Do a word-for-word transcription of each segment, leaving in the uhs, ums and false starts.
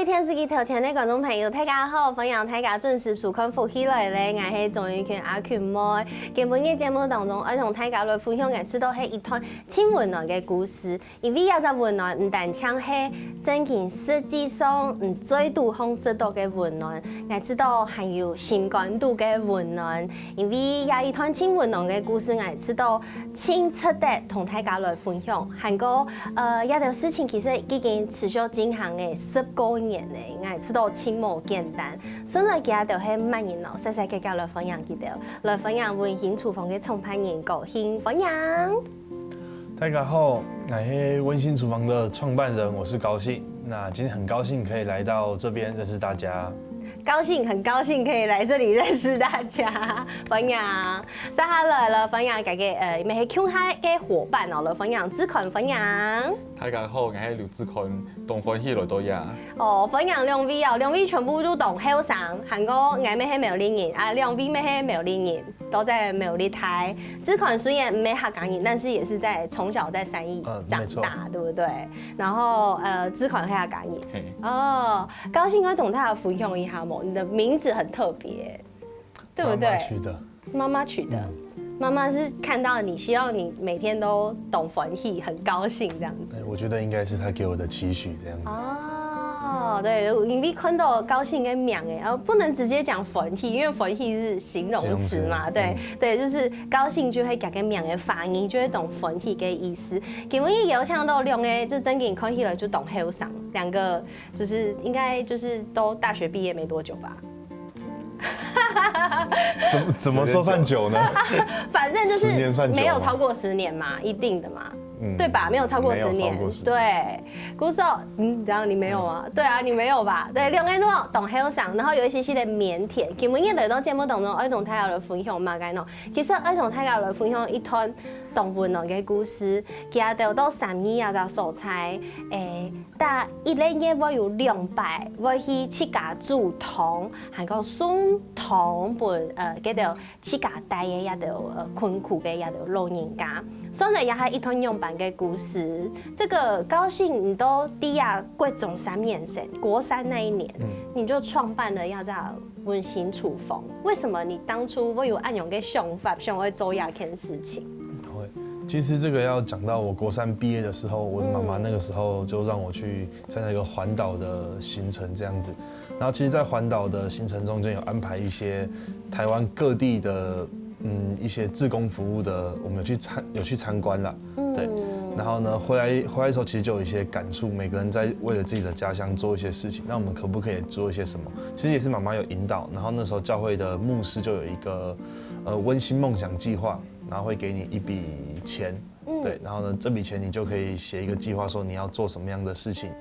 電視機頭前个觀眾朋友，大家好，歡迎大家準時收看《福氣來了》，𠊎係鍾玉群阿群妹。今晡日節目當中，愛同大家來分享个，這都係一段盡溫暖个故事。因為這隻溫暖毋單淨係正經實際上，嗯，嘴肚項食到个溫暖，𠊎知道還有心肝肚个溫暖。因為這一段盡溫暖个故事，𠊎知道盡值得同大家來分享。還過，呃，這條事情其實已經持續進行个十過年了，𠊎知道盡無簡單。順來佢兜係麼人哦，細細格格來歡迎佢兜，來歡迎溫馨廚房个創辦人高興，歡迎。大家好，我是溫馨廚房的創辦人，我是高興。那今天很高興可以來到這邊認識大家。高興，很高興可以來這裡認識大家，歡迎。接下來了，歡迎大家，呃，也係共下个伙伴哦，來歡迎志寬，歡迎。大家好，我係劉志寬，當歡喜來到這。哦，歡迎兩位哦，兩位全部都當後生，還過𠊎乜係苗栗人，啊，兩位乜係苗栗人。 都在苗栗大。志寬雖然毋係客家人，但是也是在從小在三義嗯長大，沒錯對不對？然後呃，志寬係客家人。嘿，哦，高興，可以同大家分享一下嗎？你的名字很特別，對不對？媽媽取的。媽媽取的。媽媽是看到你，希望你每天都當歡喜，很高興這樣子。哎，我覺得應該是她給我的期許這樣子。哦，對，因為看到高興个名誒，呃，不能直接講歡喜，因為歡喜是形容詞嘛，形容詞對，對，就是高興就係佢个名个發音，就係當歡喜个意思。今晡日邀請到兩個，就正經看起來就當後生，兩個就是應該就是都大學畢業沒多久吧。怎麼怎麼說算久呢？反正就是十年算久嗎沒有超過十年嘛，一定的嘛，嗯對吧？沒有超過十年，沒有超過十年對。故所，嗯，然後你沒有啊？對啊，你沒有吧？對，兩個都當後生，然後有一些些的靦腆。今晡日來到節目當中，愛同大家來分享麼个呢？其實愛同大家來分享一段當溫暖的故事。佢兜到三義這隻所在，誒，逐一個月會有兩擺，會去自家煮湯，還過送湯分呃，佢兜自家帶个這兜呃困苦个這兜老人家。算來也係一段仰般个故事。這個高興你到這國中三年生，國三那一年，嗯你就創辦了這隻溫馨廚房。為什麼你當初會有恁樣个想法，想要做這件事情？會，其實這個要講到我國三畢業的時候，我的媽媽那個時候就讓我去參加一個環島的行程這樣子。然後其實，在環島的行程中間有安排一些台灣各地的嗯一些志工服務的，我們有去參有去參觀啦。對，然後呢，回來回來的時候，其實就有一些感觸，每個人在為了自己的家鄉做一些事情，那我們可不可以做一些什麼？其實也是媽媽有引導，然後那時候教會的牧師就有一個呃溫馨夢想計劃，然後會給你一筆錢，對，然後呢，這筆錢你就可以寫一個計劃，說你要做什麼樣的事情，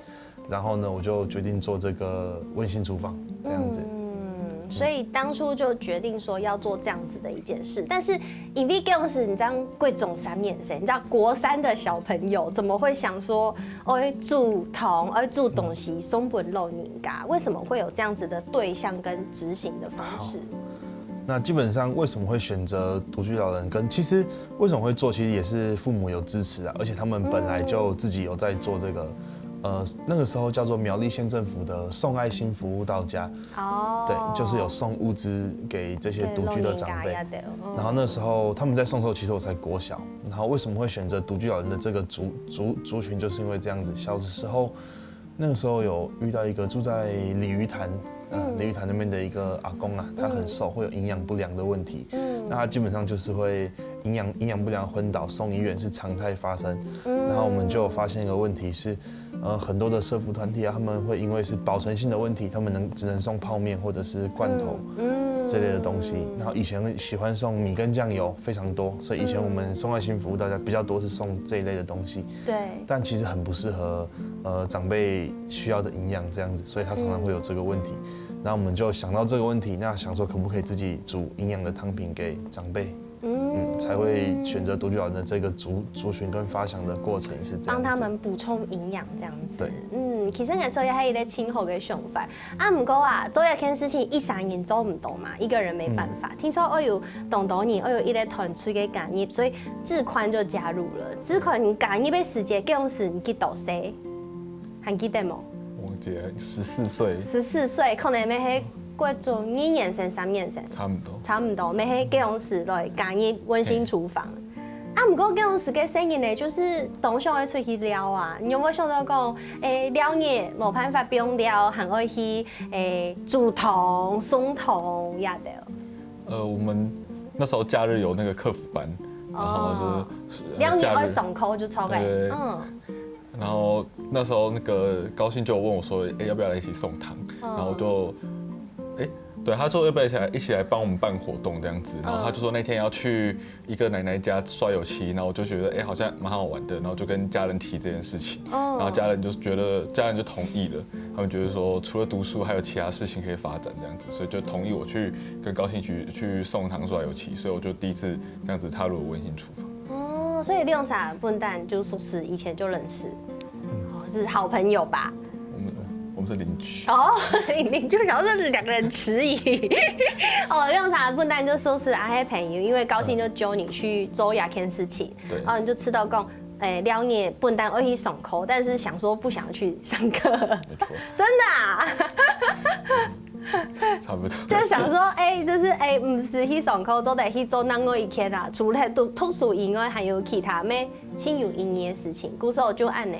然後呢，我就決定做這個溫馨廚房這樣子。嗯，所以當初就決定說要做這樣子的一件事，但是因為當時你知道國中三年生，你知道國三的小朋友怎麼會想說，哦，煮湯，哦，煮東西送分老人家？為什麼會有這樣子的對象跟執行的方式？那基本上為什麼會選擇獨居老人跟，其實為什麼會做，其實也是父母有支持啊，而且他們本來就自己有在做這個，呃，那個時候叫做苗栗縣政府的送愛心服務到家，哦，對，就是有送物資給這些獨居的長輩。對老人家呀，對，嗯然後那時候他們在送的時候，其實我才國小。然後為什麼會選擇獨居老人的這個族族族群，就是因為這樣子。小的時候，那個時候有遇到一個住在鯉魚潭，呃，嗯鯉魚潭那邊的一個阿公啊，他很瘦，會有營養不良的問題。嗯那他基本上就是會營養營養不良昏倒送醫院是常態發生。嗯然後我們就有發現一個問題是，呃，很多的社福團體啊，他們會因為是保存性的問題，他們能只能送泡麵或者是罐頭。嗯這類的東西。然後以前喜歡送米跟醬油非常多，所以以前我們送愛心服務大家比較多是送這一類的東西，對，但其實很不適合呃長輩需要的營養這樣子，所以他常常會有這個問題。那我們就想到這個問題，那想說可不可以自己煮營養的湯品給長輩，嗯，才會選擇獨居老人的這個族族群跟發想的過程是這樣子。幫他們補充營養這樣子。對，嗯，其實𠊎所以還有一個盡好的想法啊，毋過啊，做一件事情一儕人做毋到嘛，一個人沒辦法。聽說愛有當多人，愛有一個團隊个加入，所以志寬就加入了。志寬你加入个時節，該時你幾多歲？還記得無？我姐十四岁，十四岁，可能也是国中二年生、三年生，差不多。差不多，也是該央時來加入溫馨廚房。啊，毋過該央時个細人呢，就是當想愛出去尞啊。你有無想到講，欸，尞日無辦法放尞，還愛去，欸，煮湯、送湯這兜？呃，我们那时候假日有那个客服班，然后是，呃，尞日愛上課就著个，假日，对。嗯。然后那时候那个高兴就有问我说：“欸，要不要来一起送汤？”嗯。然后我就，欸，对，他说要不要一起来，一起来帮我们办活动这样子。然后他就说那天要去一个奶奶家刷油漆，然后我就觉得，欸，好像蛮好玩的，然后就跟家人提这件事情。哦。然后家人就觉得，家人就同意了，他们觉得说除了读书还有其他事情可以发展这样子，所以就同意我去跟高兴去，去送汤刷油漆，所以我就第一次这样子踏入了温馨厨房。 哦，所以兩儕本來就熟識，以前就認識，哦，是好朋友吧？我们，我们是邻居。哦，鄰居，想說是兩個人遲疑。哦，兩儕本來就熟識，啊，係朋友，因為高興就揪你去做這件事情，对。然後你就知道講，欸，尞日本來愛去上課，但是想說不想去上課。没错。真的啊？差不多。就想說，欸，就是，欸，毋使去上課，做得去做另外一件啊。除了讀，讀書以外，還有其他个盡有意義个事情。故所就恁呢，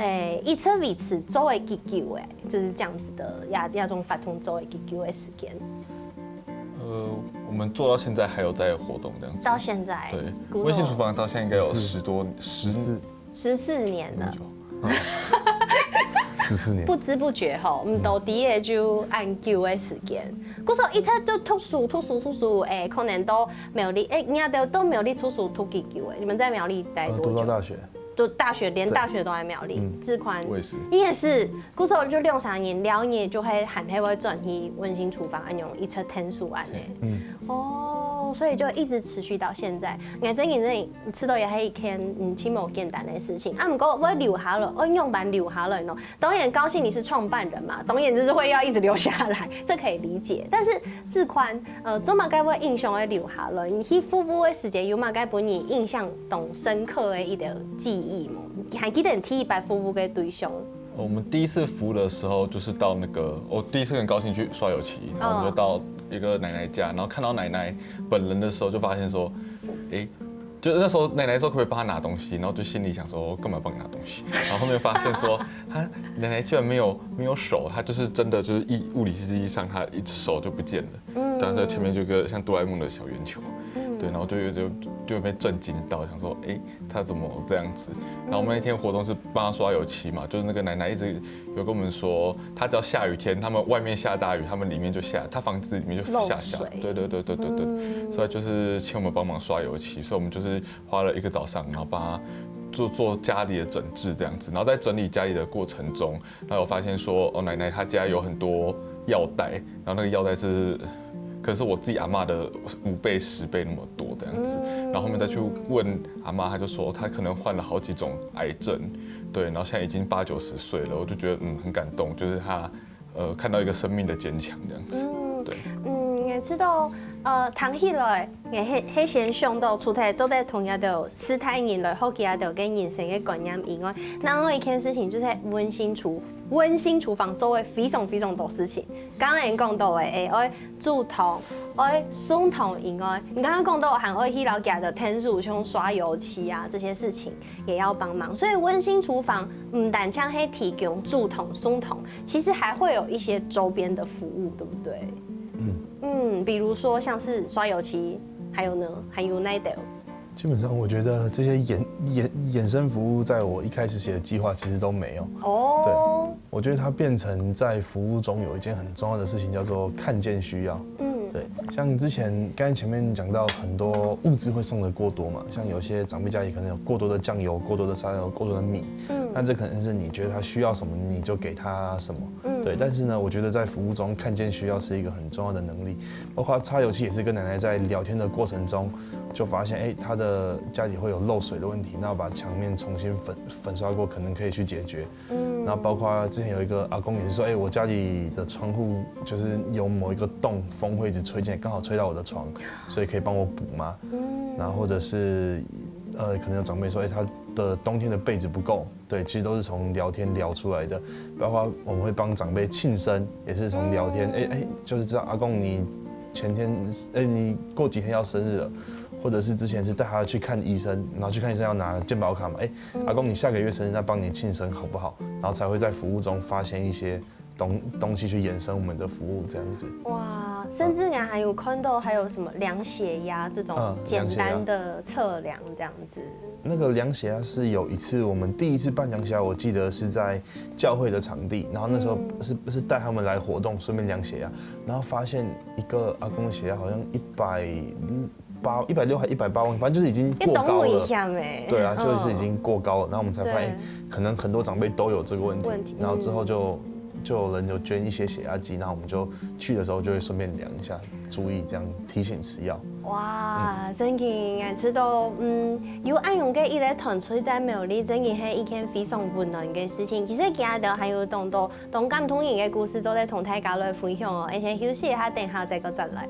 欸，一直維持做个幾久欸，就是這樣子的，這，這種活動做个幾久个時間。呃，我们做到现在还有在活动这样子。到现在，对，故所，温馨厨房到现在应该有十多，十四，十四年了。那么久。十四年。不知不觉吼，毋知不觉就恁久个時間。故所一直就讀書，讀書，讀書，欸，可能到苗栗，欸，你兜到苗栗讀書讀幾久欸？你們在苗栗待多久？呃，讀到大學。讀大學，連大學都在苗栗。嗯。志寬，我也是。你也是，故所就兩三年，兩年就會還係會轉去溫馨廚房，恁樣一直聽書恁呢。嗯。哦，所以就一直持續到現在。𠊎真認真 知道這係一件，嗯，盡無簡單个事情。啊，毋過會留下來，愛仰般留下來呢？當然，高興你是創辦人嘛，當然就是會要一直留下來，這可以理解。但是志寬，呃，做麼个會印象會留下來？你去服務个時間，有麼个分你印象當深刻个一個記憶無？你還記得你第一擺服務个對象？我們第一次服務的時候，就是到那個，我第一次跟高興去刷油漆，然後我們就到一個奶奶家，然後看到奶奶本人的時候，就發現說，欸，就那時候奶奶說可不可以幫她拿東西，然後就心裡想說幹嘛幫你拿東西，然後後面發現說，她奶奶居然沒有，沒有手，她就是真的就是一，物理世界上她一隻手就不見了，嗯。但是前面就一個像哆啦A梦的小圓球，嗯。對，然後就有，就，就被震驚到，想說，欸，她怎么这样子？然后我们那天活动是帮她刷油漆嘛，就是那个奶奶一直有跟我们说，她只要下雨天，他们外面下大雨，他们里面就下，她房子里面就下下，漏水。对对对对对对，嗯。所以就是请我们帮忙刷油漆，所以我们就是花了一个早上，然后帮她做，做家里的整治这样子，然后在整理家里的过程中，然后我发现说，哦，奶奶她家有很多药袋，然后那个药袋是，可是我自己阿嬷的五倍、十倍那么多这样子。嗯。然后后面再去问阿嬷，她就说她可能患了好几种癌症，对，然后现在已经八九十岁了，我就觉得，嗯，很感动，就是她，呃，看到一个生命的坚强这样子。嗯，对。嗯，也知道，呃，谈起来，也黑，黑先想到除了做得同样的世代人来学习啊，个人生个观念以外，另外一件事情就是温馨厨，温馨厨房做个非常非常多事情。刚刚也讲到的，诶，爱 煮汤，愛送湯以外，你剛剛講到還愛去了解的添煮，像刷油漆啊這些事情也要幫忙。所以溫馨廚房毋單淨係提供煮湯、送湯，其實還會有一些周邊的服務，對不對？嗯。嗯，比如說像是刷油漆，還有呢，還有哪一兜？ 基本上，我觉得这些衍，衍，衍生服务在我一开始写的计划其实都没有。哦。对，我觉得它变成在服务中有一件很重要的事情，叫做看见需要。嗯。对，像之前，刚才前面讲到很多物资会送的过多嘛，像有些长辈家里可能有过多的酱油、过多的沙拉油、过多的米，嗯。那这可能是你觉得他需要什么，你就给他什么。嗯。对，但是呢，我觉得在服务中看见需要是一个很重要的能力。 包括擦油漆也是跟奶奶在聊天的过程中，就发现，哎，她的家里会有漏水的问题，那我把墙面重新粉，粉刷过，可能可以去解决。嗯。然后包括之前有一个阿公也是说，哎，我家里的窗户就是有某一个洞，风会一直吹进来，刚好吹到我的床，所以可以帮我补吗？嗯。然后或者是呃，可能有长辈说，哎，他的冬天的被子不够，对，其实都是从聊天聊出来的。包括我们会帮长辈庆生，也是从聊天，哎哎，就是知道阿公你前天，哎，你过几天要生日了，或者是之前是带他去看医生，然后去看医生要拿健保卡嘛，哎，阿公你下个月生日，那帮你庆生好不好？然后才会在服务中发现一些东东西去延伸我们的服务这样子。哇，甚至俺还有看到还有什么量血压这种嗯简单的测量这样子。那个量血压是有一次，我们第一次办量血压，我记得是在教会的场地，然后那时候是、是带他们来活动，顺便量血压，然后发现一个阿公的血压好像一百八、一百六还一百八，反正就是已经过高了。险哎。对啊，嗯就是已经过高了。然后我们才发现，对哎可能很多长辈都有这个问题，问题然后之后就就有人有捐一些血压计，然后我们就去的时候就会顺便量一下，注意这样提醒吃药。哇，真个，俺知道，嗯，有恁样个一个团队在苗栗，真个是一件非常温暖个事情。其实今日還有當多當感動人个故事，做得同大家來分享哦。而且休息一下，等下再過轉來。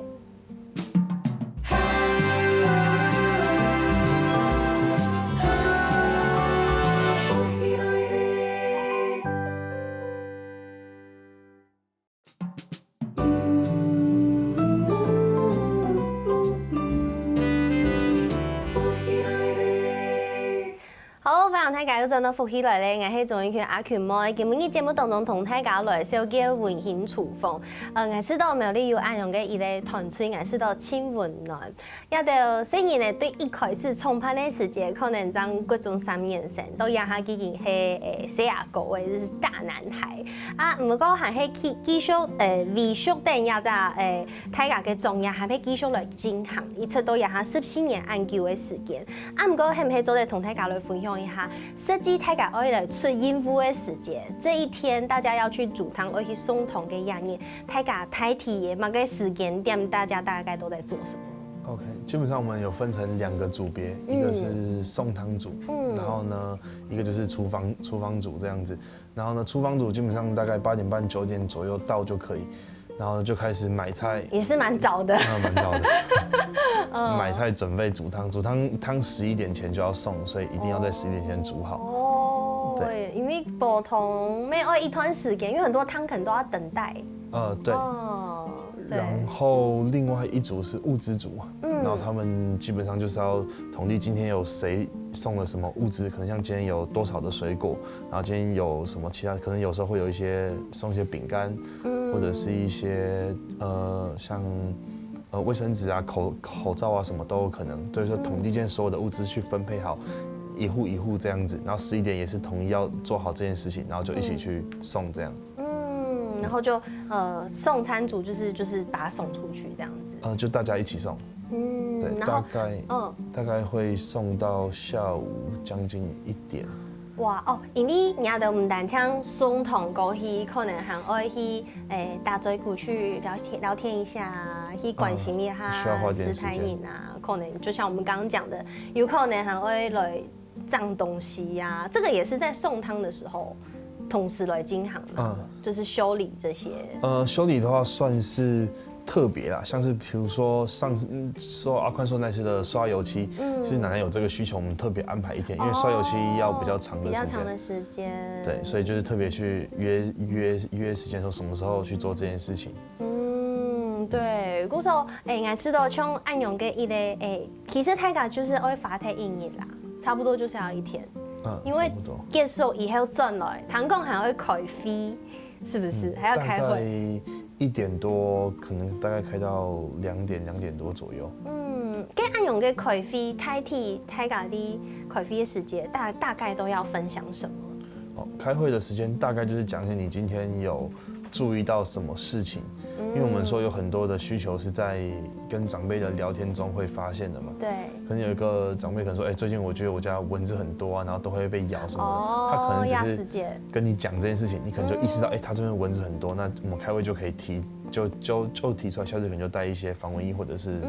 好，歡迎大家又轉到福氣來了，𠊎係鍾意群阿群妹。今晡日節目當中同大家來紹介溫馨廚房。呃，𠊎知道苗栗有恁樣个一个團隊，𠊎知道盡溫暖。這兜細人仔對一開始創辦个時節，可能正國中三年生，到這下已經係誒細阿哥，或者是大男孩。啊，毋過還係繼繼續誒維續等這隻誒大家个專業，還係繼續來進行，一直到這下十四年恁久个時間。 啊，毋過係毋係做得同大家來分享一下，實際大家愛來出任務个時節，這一天大家要去煮湯，愛去送湯个這日，大家大體个麼个時間點，大家大概都在做什麼？ OK，基本上我们有分成两个组别，一个是送汤组，然后呢，一个就是厨房厨房组这样子。然后呢，厨房组基本上大概八点半九点左右到就可以，然后就开始买菜，也是蛮早的。那蛮早的。买菜准备煮汤，煮汤汤十一点前就要送，所以一定要在十一点前煮好。哦，对对，因为普通没有一段时间，因为很多汤可能都要等待。呃，对。哦，对然后另外一组是物资组，然后他们基本上就是要统计今天有谁送了什么物资，可能像今天有多少的水果，然后今天有什么其他，可能有时候会有一些送一些饼干，或者是一些呃像呃卫生纸啊、口口罩啊什么都有可能，就是说统计今天所有的物资去分配好。一户一户这样子，然后十一点也是统一要做好这件事情，然后就一起去送这样。嗯，然后就呃送餐组就是就是把它送出去这样子。呃，就大家一起送，嗯，对，然后大概嗯。大概会送到下午将近一点。哇哦，因为你都毋單淨送湯過去，可能還愛去誒打嘴鼓去聊天聊天一下啊，去關心一下嗯需要花點時間其他人啊，可能就像我們剛剛講的，有可能還會來髒東西呀、這個也是在送湯的時候同時來進行嘛，嗯就是修理這些。呃，修理的话算是特别啦，像是比如说上次嗯说阿宽说那次的刷油漆，是奶奶有这个需求，我们特别安排一天，因为刷油漆要比较长的时间。比较长的时间。对，所以就是特别去约约约时间，说什么时候去做这件事情。嗯，对，故所，哎，俺知道像恁樣个一个，哎，其实大家就是愛花忒一日啦，差不多就是要一天，嗯，因为差不多。結束以後轉來，聽講還愛開會，是不是？還要開會。大概一点多，可能大概开到两点两点多左右。嗯，跟恁樣个開會，大體大家的開會的時間，大大概都要分享什麼？哦，开会的时间大概就是讲一些你今天有注意到什么事情，因为我们说有很多的需求是在跟长辈的聊天中会发现的嘛。对，可能有一个长辈可能说，哎、最近我觉得我家蚊子很多啊，然后都会被咬什么的，他可哦，能只是压时间。跟你讲这件事情，你可能就意识到，哎、他这边蚊子很多，那我们开会就可以提，就就就提出来，下次可能就带一些防蚊液或者是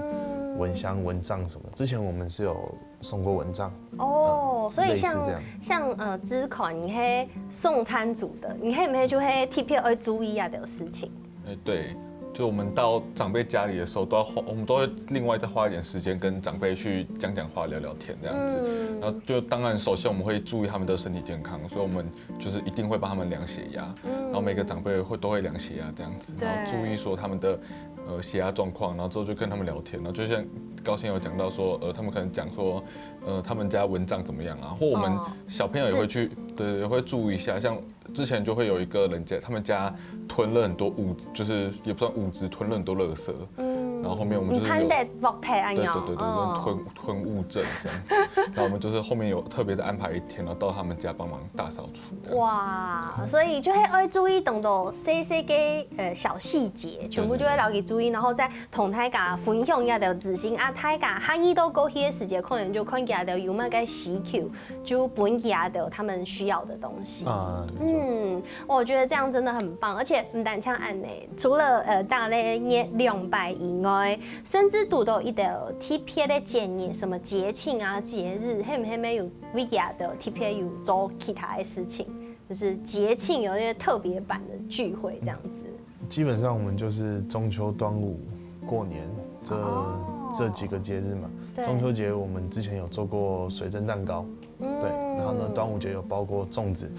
蚊香、蚊帐什么的。之前我们是有送过蚊帐，哦，所以类似像这样像呃，之款你係送餐组的，你係毋係就係特別愛注意啊這个事情？哎，对，就我们到长辈家里的时候，都要花，我们都会另外再花一点时间跟长辈去讲讲话、聊聊天这样子。嗯然后就当然，首先我们会注意他们的身体健康，所以我们就是一定会帮他们量血压，然后每个长辈会都会量血压这样子，对然后注意说他们的呃血压状况，然后之后就跟他们聊天，然后就像高先有讲到说，呃，他们可能讲说，呃，他们家蚊帐怎么样啊，或我们哦小朋友也会去，对，也会注意一下，像之前就会有一个人家，他们家囤了很多物，就是也不算物资，囤了很多垃圾，嗯然后后面我们就是有你看得落地安对样，对对对，嗯那种囤囤物症这样子。然后我们就是后面有特别的安排一天，然后到他们家帮忙大扫除这样子。哇，所以就会愛注意當多細細个呃小細節，全部就會留意注意，然後再同大家分享一下的資訊啊。大家下一到過去的時節，可能就看佢兜有麼个需求，就分佢兜他們需要的東西。啊，沒錯。嗯，我覺得這樣真的很棒，而且毋單淨恁呢，除了呃打咧月亮牌以外，甚至堵到一兜特別的節日，什麼節慶啊、節日，係毋係有為佢兜特別有做其他的事情？就是節慶有一些特別版的聚會這樣子。基本上我們就是中秋、端午、過年這、哦這幾個節日嘛。對中秋節我們之前有做過水蒸蛋糕，嗯對，然後呢，端午節有包過粽子，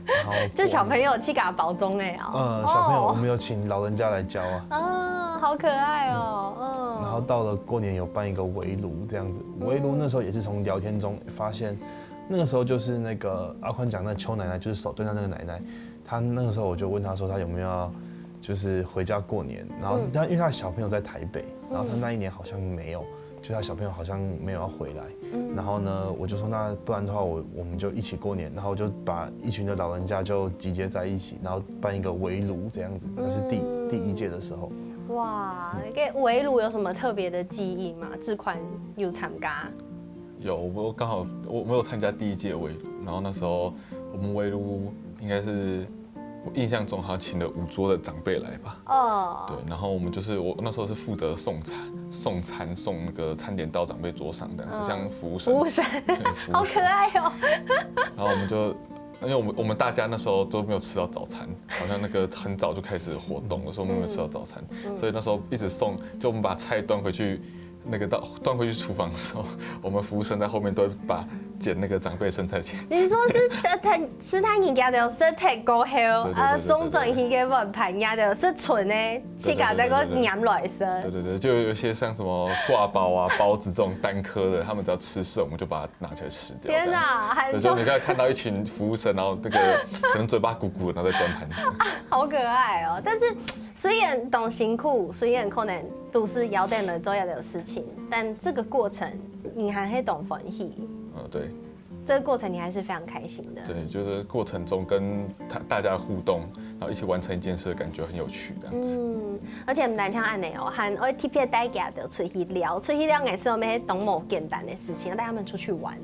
然後就小朋友去給他包粽哎啊。呃小朋友，哦我們有請老人家來教啊。啊，好可愛哦，嗯。然後到了過年有辦一個圍爐這樣子，圍爐那時候也是從聊天中發現，那個時候就是那個阿寬講那邱奶奶，就是手對到那個奶奶，她那個時候我就問她說她有沒有要就是回家過年，然後嗯她因為她的小朋友在台北，然後她那一年好像沒有，就她小朋友好像沒有要回來，嗯然後呢，我就說那不然的話我我們就一起過年，然後我就把一群的老人家就集結在一起，然後辦一個圍爐這樣子，那是第第一屆的時候。哇，那個圍爐有什麼特別的記憶嗎？志寬有參加？有，我剛好我我有參加第一屆圍爐，然後那時候我們圍爐應該是我印象中好像請了五桌的長輩來吧。哦，对，然后我们就是我那时候是负责送餐，送餐送那个餐点到长辈桌上这样子，嗯像服务生。服务生，对服务生好可爱哦。然后我们就，因为我们我们大家那时候都没有吃到早餐，好像那个很早就开始活动了，所以我们没有吃到早餐，所以那时候一直送，就我们把菜端回去。那个到端回去厨房的时候，我们服务生在后面都会把捡那个长辈剩菜捡。你是说是呃，他是他人家的食忒過後，對對對啊，送轉去个碗盤，人家的食剩的，自家再个拈來食。对对对，就有一些像什么挂包啊、包子这种单颗的，他们只要吃剩，我们就把它拿起来吃掉。天哪，还所以就你可以看到一群服务生，然后这个可能嘴巴鼓鼓，然后在端盘子。好可爱哦！但是虽然當辛苦，虽然可能都是要等人做要的事情，但这个过程你还是當歡喜。嗯，对这个过程你还是非常开心的。对，就是过程中跟他大家互动，然后一起完成一件事的感觉很有趣，这样子。嗯，而且毋單淨恁呢哦，還愛特別帶佢兜出去尞，出去尞个時候，乜係當無簡單的事情，要帶他們出去玩。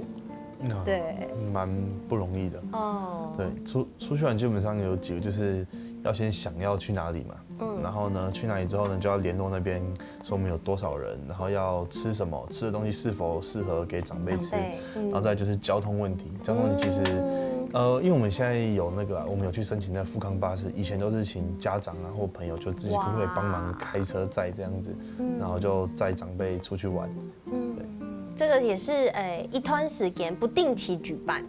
那对，蛮不容易的。哦，对，出出去玩基本上有几个，就是要先想要去哪里嘛，嗯然后呢，去哪里之后呢，就要联络那边说我们有多少人，然后要吃什么，吃的东西是否适合给长辈吃，长辈，嗯然后再就是交通问题，交通问题其实，嗯呃，因为我们现在有那个啦，我们有去申请那个富康巴士，以前都是请家长啊或朋友就自己可不可以帮忙开车载这样子，嗯然后就载长辈出去玩。嗯，这个也是诶、一段时间不定期举办，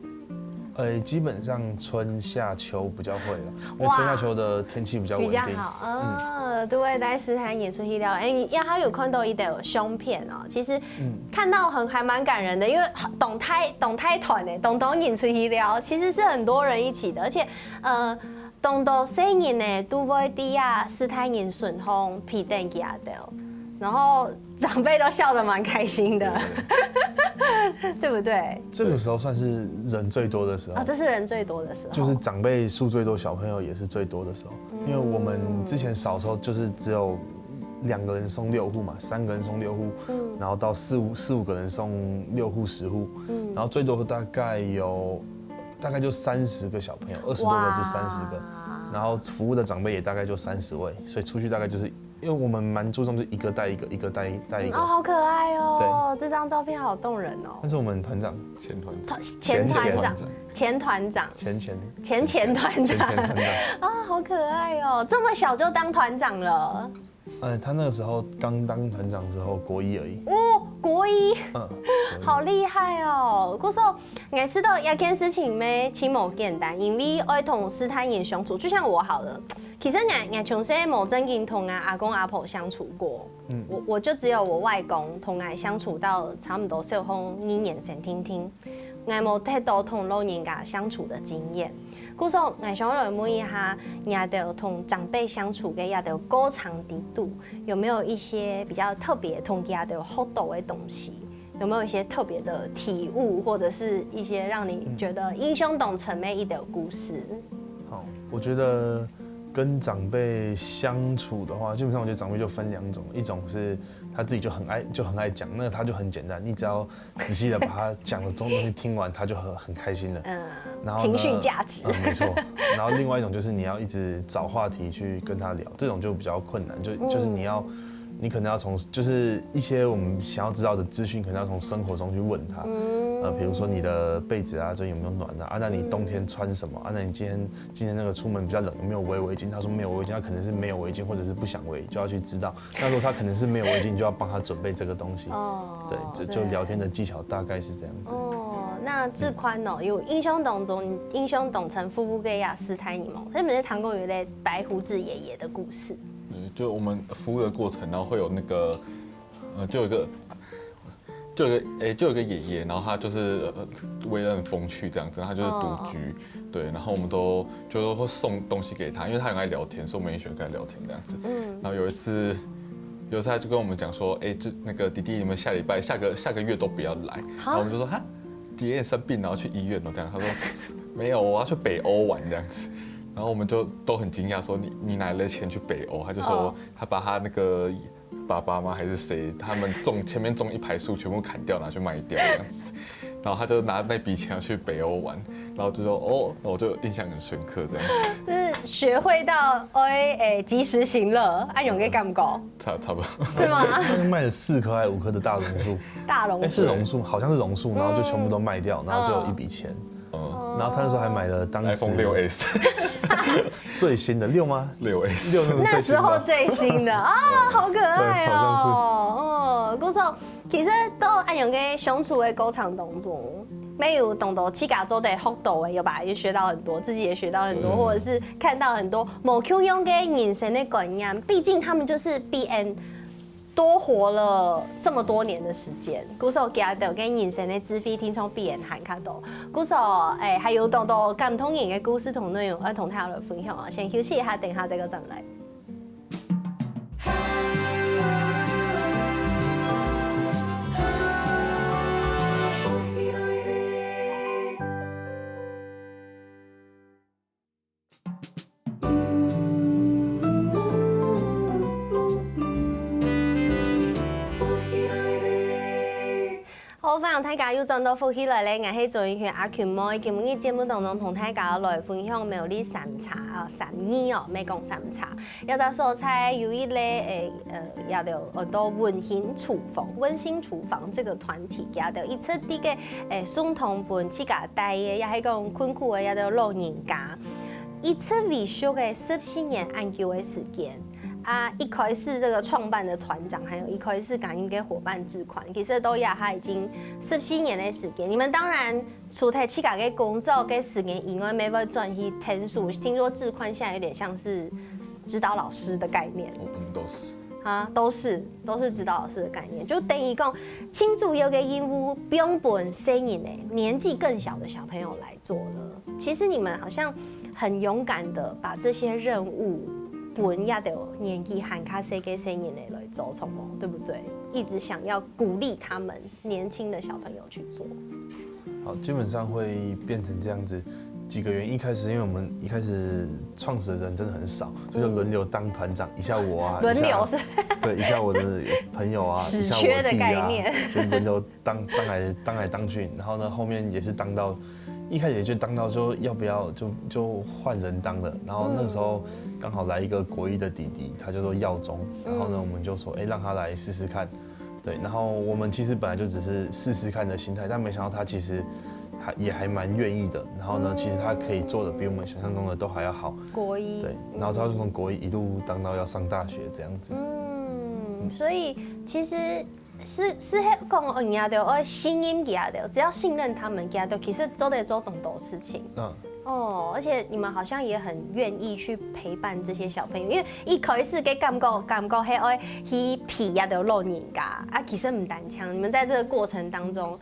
呃，基本上春夏秋比较会了，因为哇春夏秋的天气比较稳定。比较好啊。都會帶斯坦尼出去尞，哎、也還有看到一條相片哦。其實嗯看到很還蠻感人的，因為當大當大團的，當多人出去尞，其實是很多人一起的，而且呃，當多細人呢都會在啊斯坦尼身上陪等佢兜，然後長輩都笑得蠻開心的，對不對？这个时候算是人最多的时候。啊，这是人最多的时候，就是长辈数最多，小朋友也是最多的时候。因为我们之前小时候就是只有两个人送六户嘛，三个人送六户，嗯然后到四五四五个人送六户十户，嗯然后最多大概有大概就三十个小朋友，二十多个至三十个，然后服务的长辈也大概就三十位，所以出去大概就是因为我们蛮注重就一个带一个，一个带带一个。哦，好可爱哦！这张照片好动人哦。但是我们团长前团团前团长，长，前团长，前前前前团长前前团长，啊，好可爱哦！这么小就当团长了，呃，他那个时候刚当团长的时候，国一而已。哦，国一，嗯，好厉害哦！故所，我知道這件事情咩，其實無簡單，因為愛同師大人相處，就像我好了。其實我，我從細無正經同我阿公阿婆相處過，嗯，我，我就只有我外公同我相處到差不多小學二年生定定。 𠊎無忒多同老人家相處的經驗。故所，𠊎想來問一下，你兜同長輩相處个這兜過程底肚，有沒有一些比較特別同佢兜學到的東西？有沒有一些特別的體悟，或者是一些讓你覺得印象當深的一兜故事？好，我觉得跟长辈相处的话，基本上我觉得长辈就分两种，一种是他自己就很爱就很爱讲，那个他就很简单，你只要仔细的把他讲的东西听完，他就很很开心了。嗯，然后呢情绪价值。嗯，没错。然后另外一种就是你要一直找话题去跟他聊，这种就比较困难，就就是你要。你可能要从就是一些我们想要知道的资讯，可能要从生活中去问他，呃，比如说你的被子啊，最近有没有暖啊？啊，那你冬天穿什么？啊，那你今天今天那个出门比较冷，有没有围围巾？他说没有围巾，他可能是没有围巾，或者是不想围，就要去知道。那如果他可能是没有围巾，你就要帮他准备这个东西。哦对，就就聊天的技巧大概是这样子。哦，那志寬哦，有印象当中，印象当中服务个呀，斯泰尼蒙，他们在谈过有一个白胡子爷爷的故事。对，就我们服务的过程，然后会有那个，呃，就有一个，就有一个，诶、就有一个爷爷，然后他就是呃为人很风趣这样子，然后他就是独居，对，然后我们都就是会送东西给他，因为他很爱聊天，所以我们也喜欢跟他聊天这样子。嗯，然后有一次，有一次他就跟我们讲说，哎、这那个弟弟，你们下礼拜、下个下个月都不要来，然后我们就说哈，弟弟生病，然后去医院了这样，他说没有，我要去北欧玩这样子。然后我们就都很惊讶，说你你哪来的钱去北欧？他就说他把他那个爸爸吗还是谁，他们种前面种一排树全部砍掉拿去卖掉这样子，然后他就拿那笔钱要去北欧玩，然后就说哦，我就印象很深刻这样子，就是学会到哎哎及时行乐，爱用个感觉，差差不多。是吗？那个卖了四棵还是五棵的大榕树，大榕树哎，是榕树，好像是榕树，然后就全部都卖掉，然后就有一笔钱。然后他那时候还买了当时 iPhone 六 S，最新的六吗？六 S，六那是那时候最新的。最新的啊，好可爱对好像是哦。哦，故所其实到恁样个相处的过程当中，没有懂得自家做得学到的，有吧？也学到很多，自己也学到很多，或者是看到很多某共样个人生的观念。毕竟他们就是比俺多活了这么多年的时间，故所佢兜个人生的智慧，听说比俺还较多。故所，哎，还有多多感动人的故事同内容，要同大家来分享啊。先休息一下，等一下再过转来。 好，欢迎大家又转到福氣來了，我係周云群阿群妹。今日節目當中同大家來分享苗栗三茶啊，三義哦，毋係講三茶。這隻所在有一个誒呃，也就安到溫馨廚房，溫馨廚房這个團體，也就一直在个誒送糖分自家帶个，也係講困苦个，也就老人家。一直維續个十四年恁久个時間。 啊，一開始這个創辦的團長，還有一開始加入个伙伴志寬，其實到這下已經十四年的時間。你們當然除忒自家个工作个時間以外，乜會轉去𢯭手。聽說志寬現在有點像是指導老師的概念，我我们都是。啊，都是都是指导老師的概念，就等於講，盡主要个任務不用分細人仔，年紀更小的小朋友來做了。其實你們好像很勇敢的把這些任務分這兜年紀還較細个細人仔來做，著無？對不對？一直想要鼓勵他們年輕的小朋友去做。好，基本上会变成这样子。几个原因，一开始因为我们一开始创始的人真的很少，所以就轮流当团长，一下我啊，轮流一下是对，一下我的朋友啊，屎一下我缺的弟啊概念，就轮流当当来当来当去，然后呢，后面也是当到，一开始也就当到说要不要就就换人当了，然后那时候刚好来一个国一的弟弟，他叫做耀宗，然后呢，我们就说，哎，让他来试试看，对，然后我们其实本来就只是试试看的心态，但没想到他其实还也还蛮愿意的。然后呢，其实他可以做的比我们想象中的都还要好。国一，对，然后他就从国一一路当到要上大学这样子。所以其实是是讲，哦，你阿豆要信任佢阿豆，只要信任他们，佢阿豆其实做得做很多事情。嗯，哦，而且你们好像也很愿意去陪伴这些小朋友，因为一开始个感觉，感觉係愛去陪阿豆老人家啊，其实唔单纯。你们在这个过程当中，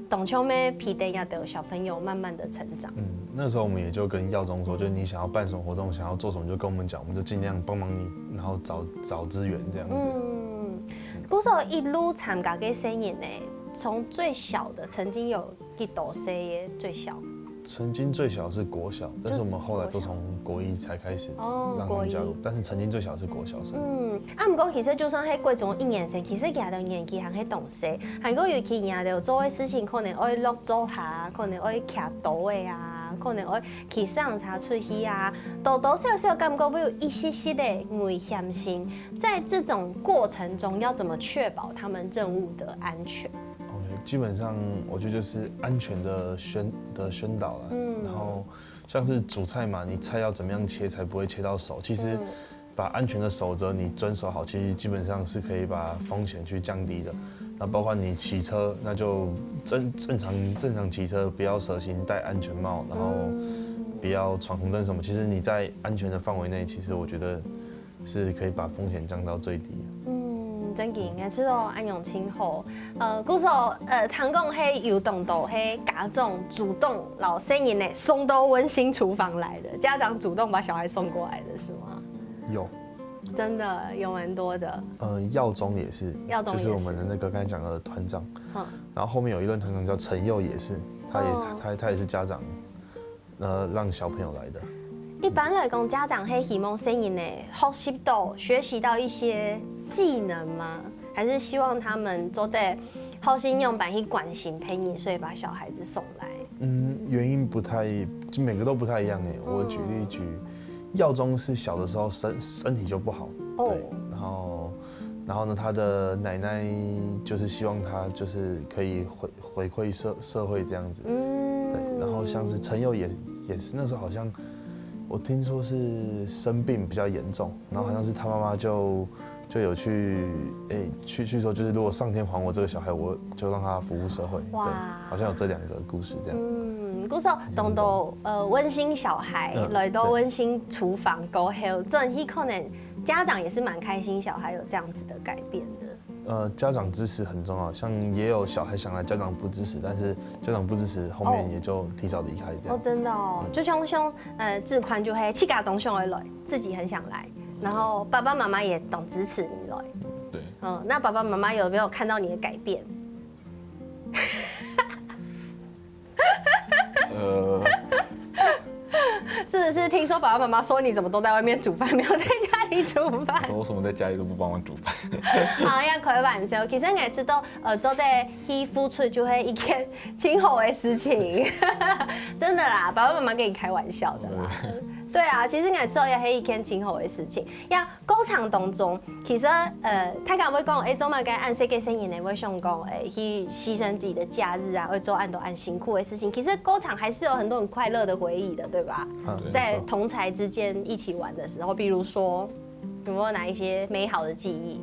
当像咩陪等阿豆小朋友慢慢的成长。嗯，那时候我们也就跟耀宗说，就是你想要办什么活动，想要做什么，就跟我们讲，我们就尽量帮忙你，然后找找资源这样子。嗯，故所一路参加个生意呢，从最小的曾经有几多岁个最小？曾经最小是国小，但是我们后来都从国一才开始哦让他们加入，国一但是曾经最小是国小生。嗯，啊，毋过其实就算係国中一年生，其实佢个年纪还係当细，还过尤其佢个做个事情，可能愛落灶下，可能愛騎刀个啊，可能愛騎自行车出去啊，多多少少感觉会有一息息的危险性。在这种过程中，要怎么确保他们任务的安全？ OK，基本上我觉得就是安全的宣的宣导了。嗯然后像是煮菜嘛，你菜要怎么样切才不会切到手？其实嗯把安全的守则你遵守好，其实基本上是可以把风险去降低的。那包括你骑车，那就正正常正常骑车，不要蛇形戴安全帽，然后不要闯红灯什么。其实你在安全的范围内，其实我觉得是可以把风险降到最低。嗯，真个，应该是哦，恁样真好。呃，故所，呃，听讲係有当多係家长主动老生人呢送到温馨厨房来的，家长主动把小孩送过来的是吗？有，真的有蛮多的。呃，耀宗也是，耀宗也就是我们的那个刚才讲的团长，嗯然后后面有一任团长叫陈佑，也是，他也、哦他他也是家长，呃，让小朋友来的。一般来讲，家长会希望生人呢学习到学习到一些技能吗？还是希望他们做得好心用板去关心陪你，所以把小孩子送来？嗯，原因不太，就每个都不太一样哎。我举例举，耀宗是小的时候身身体就不好，哦对，然后然后呢，他的奶奶就是希望他就是可以回回馈社社会这样子，嗯对，然后像是陈佑也也是那时候好像我听说是生病比较严重，然后好像是他妈妈就就有去诶、去去说，就是如果上天还我这个小孩，我就让他服务社会，对，哇好像有这两个故事这样。嗯，故所当多呃温馨小孩嗯来到温馨厨房过后，真的可能家长也是蛮开心，小孩有这样子的改变的。呃，家长支持很重要，像也有小孩想来，家长不支持，但是家长不支持，后面也就提早离开这样。哦，真的哦，就像像呃志宽就会自家当想要来，自己很想来，然后爸爸妈妈也当支持你来，对，嗯，那爸爸妈妈有没有看到你的改变？呃，是不是听说爸爸妈妈说你怎么都在外面煮饭，没有在家里煮饭？我说为什么在家里都不帮忙煮饭？好，要开玩笑。其实我知道，呃，做得去付出就会一件挺好的事情，真的啦，爸爸妈妈跟你开玩笑的啦。对啊，其实我知道也是一件挺好的事情。呀，过程当中，其实呃，大家会讲，哎，做么个恁细个生人呢，会想讲，哎，去牺牲自己的假日啊，会做恁多恁辛苦的事情。其实过程还是有很多很快乐的回忆的，对吧？嗯，在没错同才之间一起玩的时候，比如说有没有哪一些美好的记忆？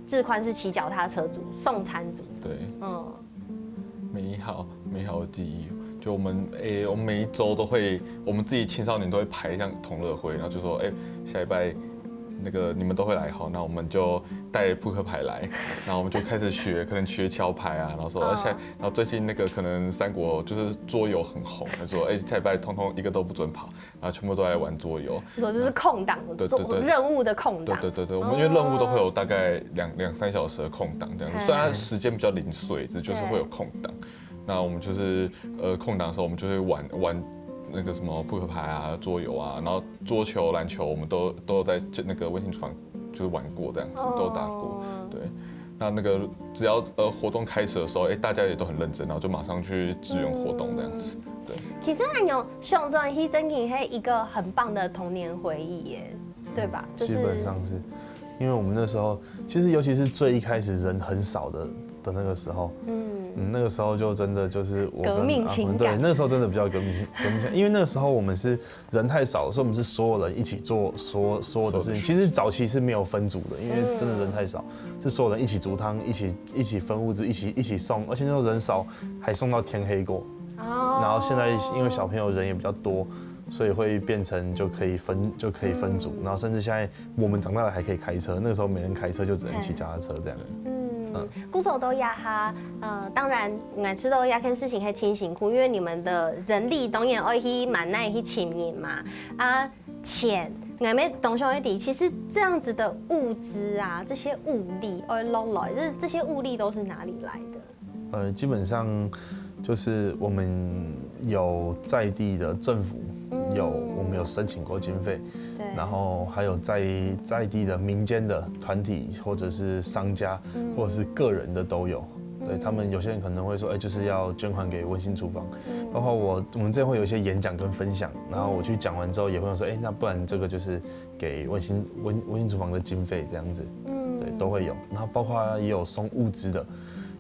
志宽是骑脚踏车族、送餐族，对，嗯，美好美好的记忆，就我们诶、我们每一周都会，我们自己青少年都会排像同乐会，然后就说，哎、下礼拜那个你们都会来，好，那我们就带扑克牌来，然后我们就开始学，可能学桥牌啊，然后说，嗯而且然后最近那个可能三国就是桌游很红，他说，哎、下礼拜通通一个都不准跑，然后全部都来玩桌游。说就是空档做对对对任务的空档，对对对对，我们因为任务都会有大概两两三小时的空档这样子，嗯虽然它时间比较零碎，只是就是会有空档。那我们就是呃空档的时候，我们就会玩玩那个什么扑克牌啊、桌游啊，然后桌球、篮球，我们都都有在这那个微信厨房就是玩过这样子，都有打过。哦对，那那个只要呃活动开始的时候，哎、大家也都很认真，然后就马上去支援活动这样子。对，其实恁样想转去，真的是一个很棒的童年回忆耶，对吧？就是基本上是，因为我们那时候其实尤其是最一开始人很少的的那个时候，嗯，嗯，那个时候就真的就是我跟革命情感阿坤，对，那个时候真的比较革命情革命情感，因为那个时候我们是人太少，所以我们是所有人一起做所所有的事情。所有的事情其实早期是没有分组的，因为真的人太少，是所有人一起煮汤，一起一起分物资，一起一起送，而且那时候人少还送到天黑过。哦然后现在因为小朋友人也比较多，所以会变成就可以分就可以分组，然后甚至现在我们长大了还可以开车，那个时候没人开车，就只能骑脚踏车这样。嗯，故所到這下，呃，當然，𠊎知道這件事情係盡辛苦，因為你們的人力當然愛去manage去請人嘛，啊，錢，𠊎也當想一點，其實這樣子的物資啊，這些物力愛落來，這這些物力都是哪裡來的？呃，基本上就是我们有在地的政府，有我们有申请过经费，对然后还有在在地的民间的团体或者是商家，或者是个人的都有。对他们有些人可能会说，哎，就是要捐款给温馨厨房，包括我我们这会有一些演讲跟分享，然后我去讲完之后，也会说，哎，那不然这个就是给温馨温温馨厨房的经费这样子，对，都会有。然后包括也有送物资的，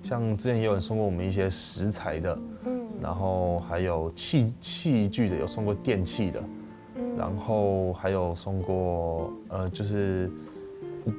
像之前也有人送过我们一些食材的，然后还有器器具的，有送过电器的，然后还有送过呃，就是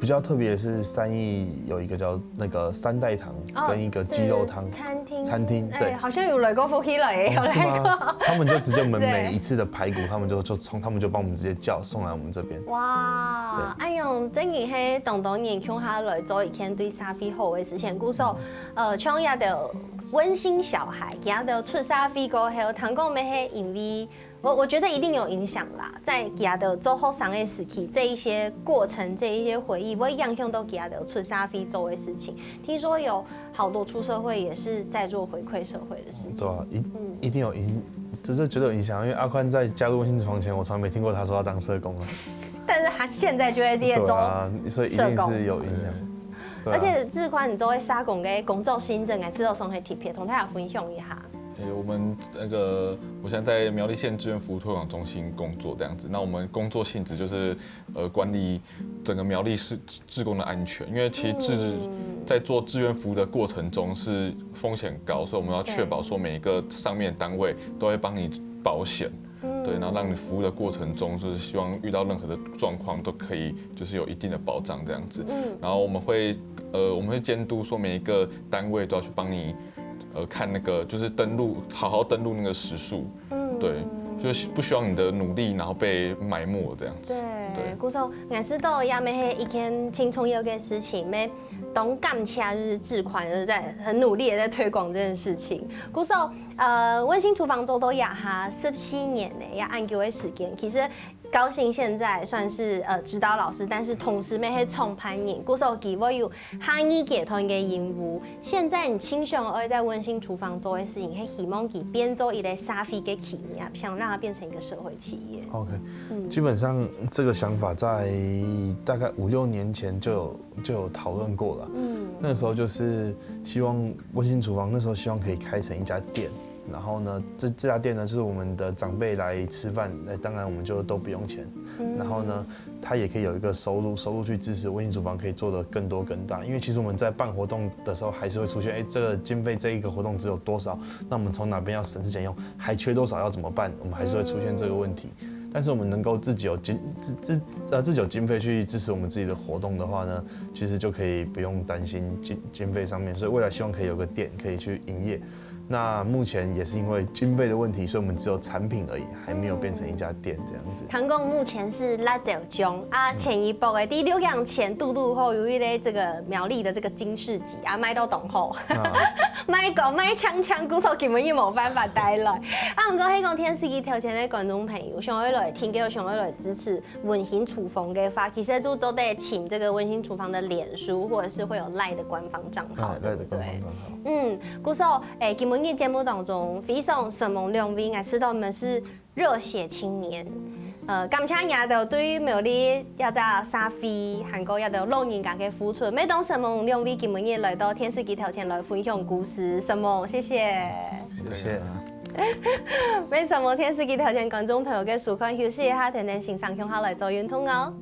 比较特别的是三义有一个叫那个三代堂哦跟一个鸡肉汤是餐厅餐厅，哎，对。好像有來過福氣了耶，有哦，是來過吗？。他们就直接我们对每一次的排骨，他们就就从他们就帮我们直接叫送来我们这边。哇，哎喲，真个係當多年共下來做一件對社會好个事情。故所，呃，像這兜溫馨小孩，佢兜出社會過後，聽講乜係因為，我我覺得一定有影響啦，在佢兜做學生个時期，這一些過程，這一些回憶，會影響到佢兜出社會做个事情。聽說有好多出社會也是在做回饋社會的事情。对啊，一、一定有影，就是绝对有影响。因为阿宽在加入温馨厨房前，我从来没听过他说要当社工啊。但是他現在就在這邊做，对啊，所以一定社工是有影响。对啊而且志寬你做个社工个工作性質，𠊎知道上係特別，同大家分享一下。诶，我们那个，我现在在苗栗县志愿服务推广中心工作这样子。那我们工作性质就是，呃，管理整个苗栗市志工的安全，因为其实志、在做志愿服务的过程中是风险高，所以我们要确保说每一个上面单位都会帮你保险。对，然后让你服务的过程中，就是希望遇到任何的状况都可以，就是有一定的保障这样子。然后我们会，呃，我们会监督说每一个单位都要去帮你，呃，看那个就是登录，好好登录那个时数。对，就是不希望你的努力然后被埋没这样子。对，故所，𠊎知道這乜係一件盡重要个事情，乜當感謝就是志寬就是在很努力的在推广這件事情。故所，呃，溫馨廚房做到這下十四年呢，也恁久个時間，其實高興現在算是呃指導老師，但是同時乜係創辦人，故所佢會有下二階段个任務。現在你傾向愛在溫馨廚房做个事情，係希望佢變做一個社會个企業，想讓它變成一個社會企業。 OK，、基本上这个想法在大概五六年前就有就有讨论过了。嗯，那时候就是希望温馨厨房，那时候希望可以开成一家店。然后呢，这这家店呢是我们的长辈来吃饭，那当然我们就都不用钱。然后呢，他也可以有一个收入，收入去支持温馨厨房可以做得更多更大。因为其实我们在办活动的时候，还是会出现，哎，这个经费这一个活动只有多少，那我们从哪边要省吃俭用，还缺多少要怎么办？我们还是会出现这个问题。但是我们能够自己有经自自呃自己有经费去支持我们自己的活动的话呢，其实就可以不用担心经经费上面。所以未来希望可以有个店可以去营业。那目前也是因为经费的问题，所以我们只有产品而已，还没有变成一家店这样子。聽講目前是辣椒醬啊，前一波个第六樣前堵堵好有一个这个苗栗的这个金市集啊，賣到當好，賣講賣搶搶，故所根本就無辦法帶來。啊，毋過係講電視機頭前个觀眾朋友，想要來聽，又想要來支持溫馨廚房个話，其實都做得尋這個溫馨廚房的臉書，或者是會有LINE的官方账號，啊，對不對那的官方账号。嗯，故所，誒，今晡日節目當中非常承蒙兩位，𠊎知道你們是熱血青年。呃，感謝你兜對於苗栗這隻社會，還有這兜老人家个付出。也當承蒙兩位今晡日來到電視機頭前來分享故事，承蒙，謝謝。谢谢。也承蒙電視機頭前觀眾朋友个收看，休息一下，等等先生共下來做運動哦。